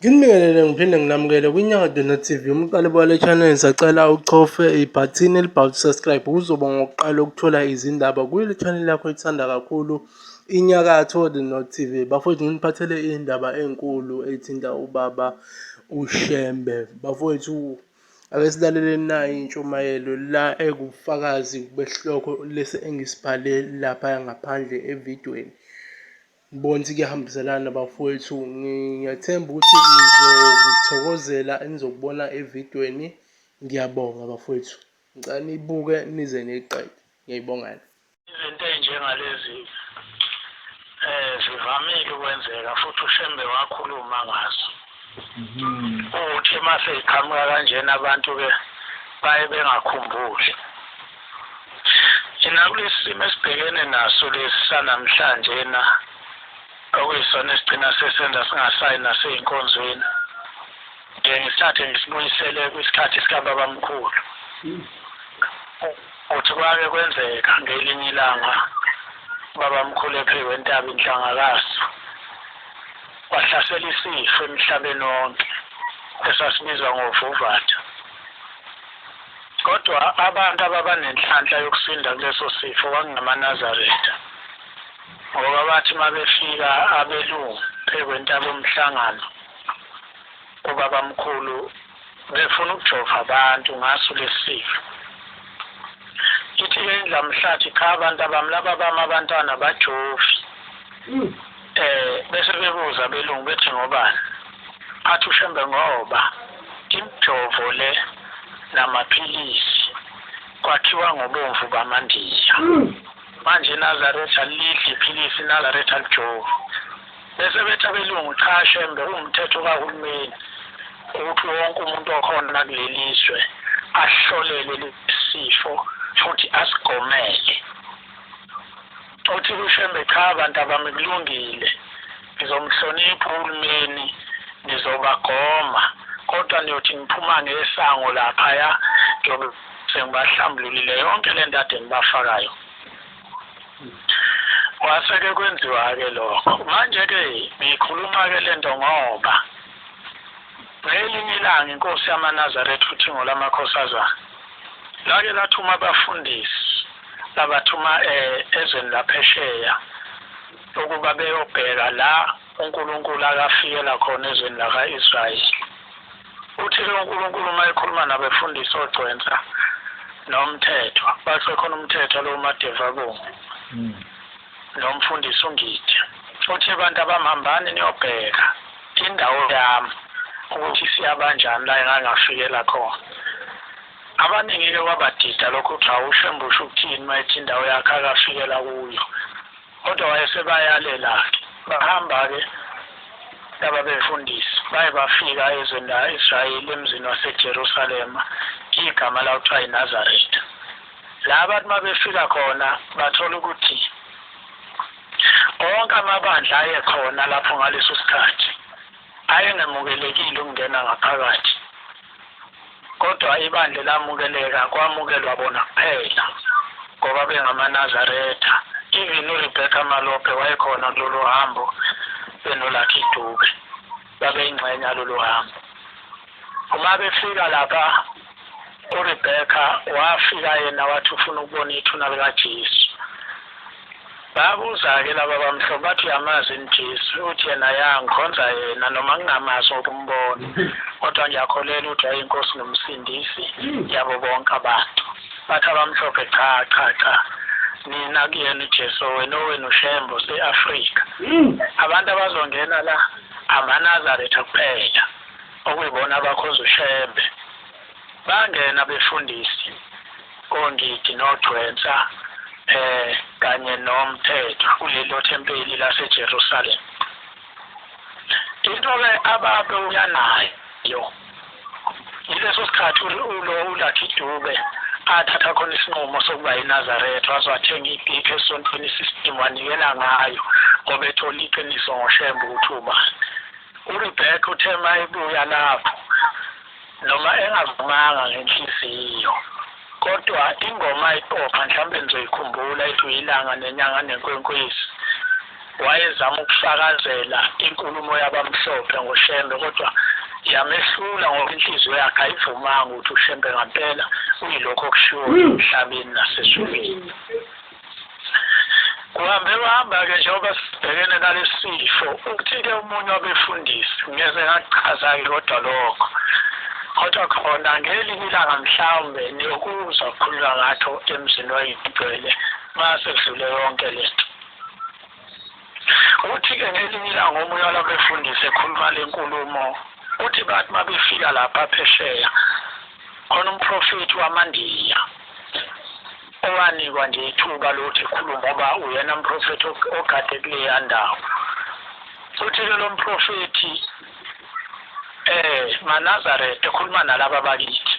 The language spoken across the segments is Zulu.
Nginibingelele ngiphinde nginamukele kwiNyakatho North TV. Umqali wale channel ngisacela uchofe ibhathini elibhalwe subscribe uzoba ngokuqala ukuthola izindaba kule channel yakho ethanda kakhulu iNyakatho The North TV. Bafowethu nginiphathele indaba enkulu ethinta ubaba uShembe. Bafowethu ake silaleleni nayi intshumayelo la ekubufakazi besihloko lesi engisibhale lapha ngaphandle evidweni. Ngibona ukuthi kuyahambiselana bafowethu, ngiyathemba ukuthi nizokuthokozela enizokubona evidweni. Ngiyabonga bafowethu, ngicela niyibuke nize niyiqede. Ngiyayibongela. Izinto ey'njengalezi zivamile ukwenzeka futhi uShembe wakhuluma ngazo. Uthi uma seyiqhamuka kanjena abantu-ke baye bengakhumbuli. Thina kulesi simo esibhekene naso lesi sanamhlanje na okuyisona esigcina sesenza singasayi nasey'nkonzweni nje ngisithathe ngisibuyisele kwisikhathi sikababamkhulu uthi kwake kwenzeka ngelinye ilanga babamkhulu ephekwe entaba inhlangakaso kwahlasela isifo emhlabeni wonke esasibizwa ngovuvatha Kodwa abantu ababanenhlanhla yokusinda kuleso sifo kwakungamaNazaretha, ngoba bathi uma befika abelungu phekwentaba umhlangano ubabamkhulu befuna ukujova abantu ngaso lesi sifo. Ithi-ke indlamhlathi cha abantu abami laba bami abantwana bajovi. Bese bebuza abelungu bethi ngobani? Athi uShembe ngoba imijovo le namaphilisi kwakhiwa ngobomvu bamaNdiya. Manje iNazaretha lidla iphilisi, iNazaretha lijovi. Bese bethi abelungu cha Shembe kuwumthetho kahulumeni ukuthi wonke umuntu okhona kuleli zwe ahlolelwe lesifo futhi asigomele. Uthi kuShembe cha bantabami kulungile ngizomhlonipha uhulumeni ngizobagoma kodwa niyothi ngiphuma ngesango laphaya ngiyobe sengibahlambululile yonke le nto ade ngibafakayo kwase-ke kwenziwa-ke lokho manje-ke ngiyikhuluma-ke le nto ngoba ngelinye ilanga inkosi yamanazaretha uthingo lamakhosazana lake lathuma abafundisi labathuma eh, ezweni laphesheya ukuba beyobheka la uNkulunkulu akafikela khona ezweni laka-Israyeli. Uthi-ke uNkulunkulu uma ekhuluma nabefundisi ogcwensa nomthetho, bathe khona umthetho lo uMadevabungu nomfundisi uNgidi. Uthi abantu abamhambani niyobheka indawo yami ukuthi siyabanjani la engangafikela khona. Abaningi-ke kwabadida lokho ukuthi hawu uShembe usho ukuthini uma ethi indawo yakhe akafikela kuyo. Kodwa wayesebayalela-ke. Bahamba-ke laba befundisi baye bafika ezweni la-Israyeli emzini waseJerusalema igama lawo kuthiwa yiNazaretha. La abantu uma befika khona bathola ukuthi onke amabandla ayekhona lapho ngaleso sikhathi ayengemukelekile ukungena ngaphakathi kodwa ibandla lamukeleka kwamukelwa bona kuphela ngoba bengamaNazaretha even uRebecca Malope wayekhona kulolu hambo benoLucky Dube babeyingxenye yalolu hambo uma befika lapha uRebecca wafika yena wathi ufuna ukubona ithuna likaJesu Babuza-ke laba bamhlophe bathi uyamazi yini Jesu? Uthi yena ya ngikhonza yena noma ngingamazi ngokumbona kodwa ngiyakholelwa ukuthi wayeyinkosi nomsindisi yabo bonke abantu. Bathi abamhlophe cha cha cha nina kuyena uJesu wena owenu uShembe use-Afrika. Abantu abazongena la amaNazaretha kuphela okuyibona abakhonza uShembe. Bangena abefundisi oNgidi noGcwensa eh kanye nomthetho kulelo thempeli laseJerusalem. Into ke ababebuya nayo yileso sikhathi ulo uLucky Dube athatha khona isinqumo sokuba yiNazaretha waze wathenga ibhiphi esontweni system wanikela ngayo ngoba ethola iqiniso ngoShembe ukuthi ubani. URebecca uthe uma ebuya lapho noma engavumanga ngenhliziyo kodwa ingoma ayiqopha mhlawumbe nizoyikhumbula ethi uyilanga nenyanga nenkwenkwezi. Wayezama ukufakazela inkulumo yabamhlophe ngoShembe, kodwa yamehlula ngoba inhliziyo yakhe ayivumanga ukuthi uShembe ngampela uyilokho okushiwo emhlabeni nasezulwini. Kuhambe kuhamba-ke njengoba sibhekene nalesi sifo, ukuthi-ke omunye wabefundisi, ngeze ngakuchaza-ke kodwa lokho, kodwa khona ngelinye ilanga mhlawumbe niyokuzwa kukhulunywa ngatho emzini wayigcwele mase kudlule yonke lento. Uthi-ke ngelinye ilanga omunye walabefundisi ekhuluma le nkulumo, uthi bathi uma befika lapha phesheya khona umprofethi wamaNdiya owanikwa nje ithuba lokuthi ekhulume ngoba uyena mprofethi ogade kuleya ndawo. Uthi-ke lo mprofethi maNazaretha ekhuluma nalaba bakithi,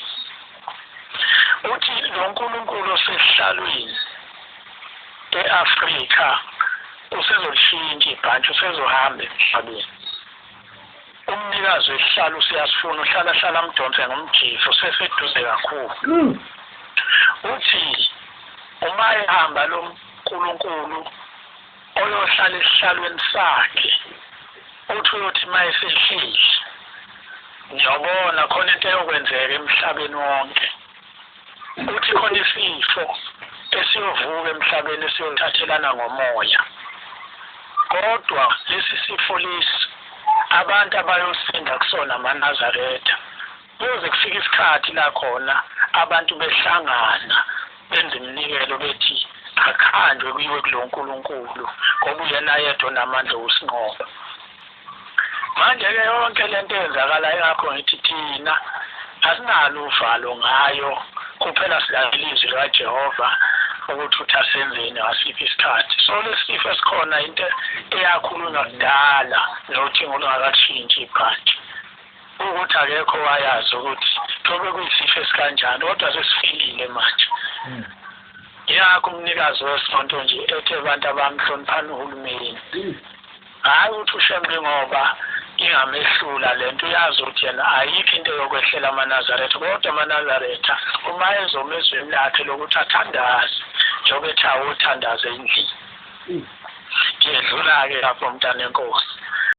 uthi lo Nkulunkulu osesihlalweni e-Afrika usezolishintsha ibhantshi, usezohamba emhlabeni. Umnikazi wesihlalo usiyasifuna, uhlala hlala amdonse ngomjivo, useseduze kakhulu. Uthi uma ehamba lo Nkulunkulu oyohlala esihlalweni sakhe, uthi uyothi uma esehlile, ngiyobona khona into eyokwenzeka emhlabeni wonke. Uthi khona isifo esiyovuka emhlabeni esiyothathelana ngomoya, kodwa lesi sifo lesi abantu abayosinda kusona amaNazaretha. Kuyoze kufike isikhathi la khona abantu behlangana benze iminikelo bethi akhandwe kuyiwe kulo Nkulunkulu ngoba uyena yedwa onamandla okusinqoba. Manje-ke yonke lento eyenzakalayo, ingakho ngithi thina asinalo uvalo ngayo, kuphela silalela izwi likaJehova ukuthi uthi asenzeni ngasiphi isikhathi. So lesi sifo esikhona into eyakhulunywa kudala nothingo olungakashintshi ibhantshi, ukuthi akekho wayazi ukuthi kuyobe kuyisifo esikanjani, kodwa sesifikile manje. Yingakho umnikazi wesonto nje ethe abantu abamhloniphani uhulumeni. Hhayi ukuthi uShembe ngoba ingamehlula lento, uyazi ukuthi yena ayikho into yokwehlela amaNazaretha, kodwa amaNazaretha uma ezoma ezweni lakhe lokuthi athandaze njengoba ethi awuthandaze endlini. Ngiyedlula-ke lapho mntana enkosi.